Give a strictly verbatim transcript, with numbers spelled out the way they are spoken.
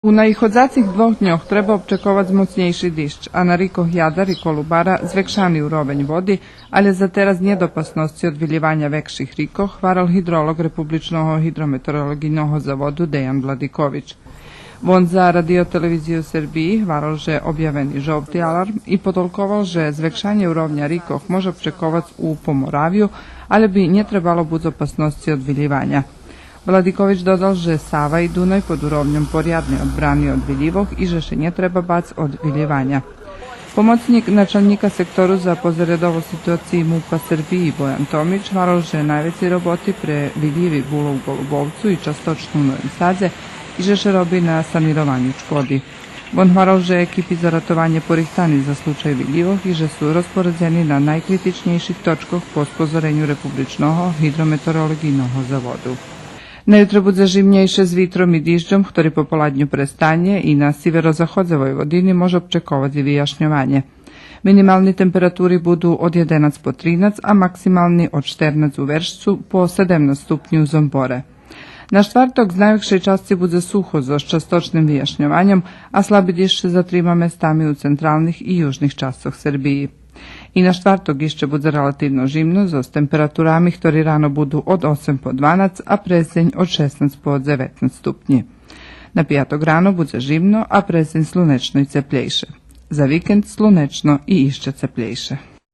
У наиходзацих двох дньох треба обчековац моцнєйши диждж, а на рикох Ядар и Колубара звекшани уровень води, алє за тераз нєт опасносци од вилїваня векших рикох, гварел гидролоґ Републичного гидрометеоролоґийного заводу Деян Владикович. Вон за Радио-телевизию Сербиї гварел же обявени жовти аларм и подолковал же звекшанє уровня рикох може обчековац у Поморавю, алє би нє требало буц опасносци од вилїваня. Владикович додал же Сава и Дунай под уровньом поряднє одбрани од вилївох и же ше нє треба бац од вилїваня. Помоцнїк началнїка сектору за позаредову ситуациї мупа Сербиї Боян Томич гварел же найвецей роботи пре вилїви було у Голубовцу и часточно у Новим Садзе и же ше роби на санированю шкоди. Вон гварел же екипи за ратованє порихтани за случай вилївох и же су розпоредзени на найкритичнєйших точкох по спозореню Републичного гидрометеоролоґийного заводу. На ютре будзе жимнєйше з витром и дижджом, хтори пополадню престанє и на сиверозаходзе Войводини може обчековац и вияшньованє. Минимални температури буду од єденац по тринац, а максимални од штернац у Вершцу по седемнац ступнї у Зомборе. На штварток з найвекшей часци будзе сухо зоз часточним вияшньованьом, а слаби диждж ше затрима местами у централних и южних часцох Сербиї. И на штварток ище будзе релативно жимно зоз температурами хтори рано буду од осем по дванац, а през дзень од шеснац по дзеветнац ступнї. На пияток рано будзе жимно, а през дзень слунечно и цеплєйше. За викенд слунечно и ище цеплєйше.